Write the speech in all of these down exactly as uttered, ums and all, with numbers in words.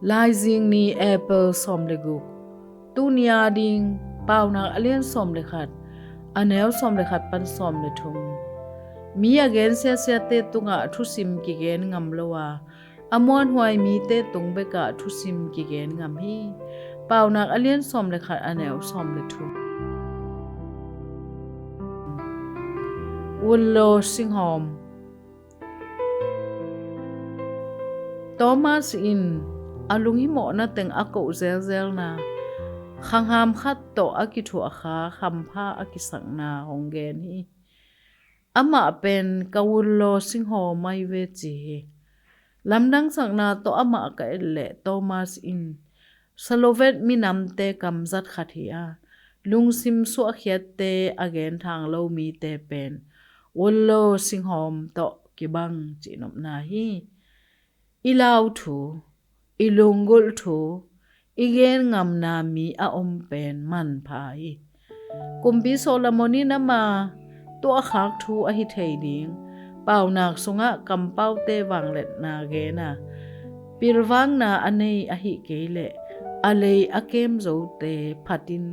Laizing ni, April sawm le guk. Tuni a ding, Paunak a lian sawm le khat, a neu sawm le khat pan sawm le thum. Mi a gen siasiate tungah thusim kigen ngam lo a, a muanhuai mite tung bekah thusim kigen ngam hi. Paunak a lian sawm le khat, a neu sawm le thum. Unlo Singhawm. Thomas in a lunghimawhna teng a koh zelzelna, khangham khat tawh a kithuahkha khampha a kisakna hong gen hi. Amah pen ka Unlo Singhawm ahi ve ci hi. Lamdangsakna tawh amah ka et leh Thomas in Slovak minamte kam zat khat hi a, lungsim suahkhiatte a genthang lo mite pen Unlo Singhawm tawh kibang cihnopna hi. I lau thu, i lunggulh thu, i gen ngamna mi a om pen manpha hi. Kumpi Solomon in ama tuahkhak thu ahi thei ding Paunak sungah kampaute vangliatna gen a, pilvangna a nei ahih kei leh a lei a kem zote phatin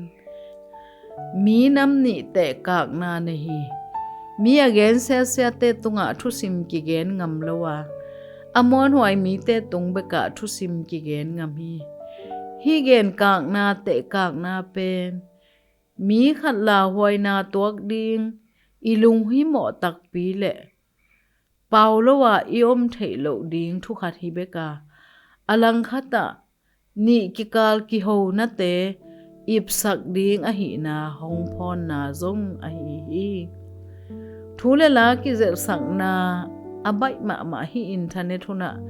mi nam nih tehkakna nei hi. Mi a gen siasiate tungah thusim kigen ngam lo a, a muanhuai mite tung bekah thusim kigen ngam hi. Hih genkakna tehkakna pen mi khat lauhuaina tuak ding i lunghimawh takpi le pau lo a i om theih loh ding thu khat hi bek a, a langkhat ah nih kikal kihonate ipsak ding ahihna hong phawnna zong ahi hi. Thu le la kizelhsakna a baih mahmah hih internet hunah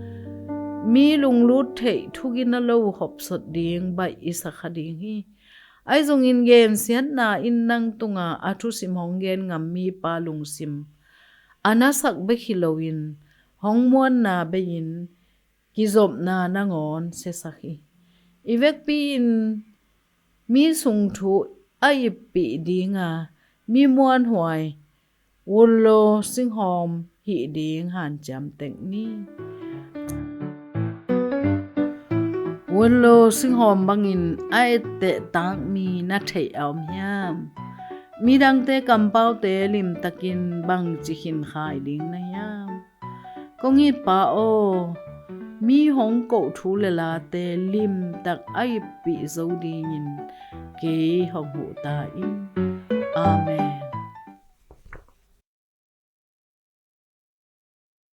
mi lunglut theih thugina lo hopsot ding baih i sa kha ding hi. Ahi zongin gensiatna in nang tunga a thusim hong gen ngam mipa lungsim a nasak bek hi loin hong muanna bei-in kizopna nangawn siasak hi. I vekpi-in mi sung thu a ippih dinga mi muanhuai Unlo Singhawm hih ding hanciam tek ni. Unlo Singhawm bangin a etteh tak mi na theih a om hiam? Midangte kampaute limtakin bangci khin khai ding na hiam? Kong it Pa aw, mi hong koh thu le late limtak a ippih zo dingin kei hong huh ta in. Amen.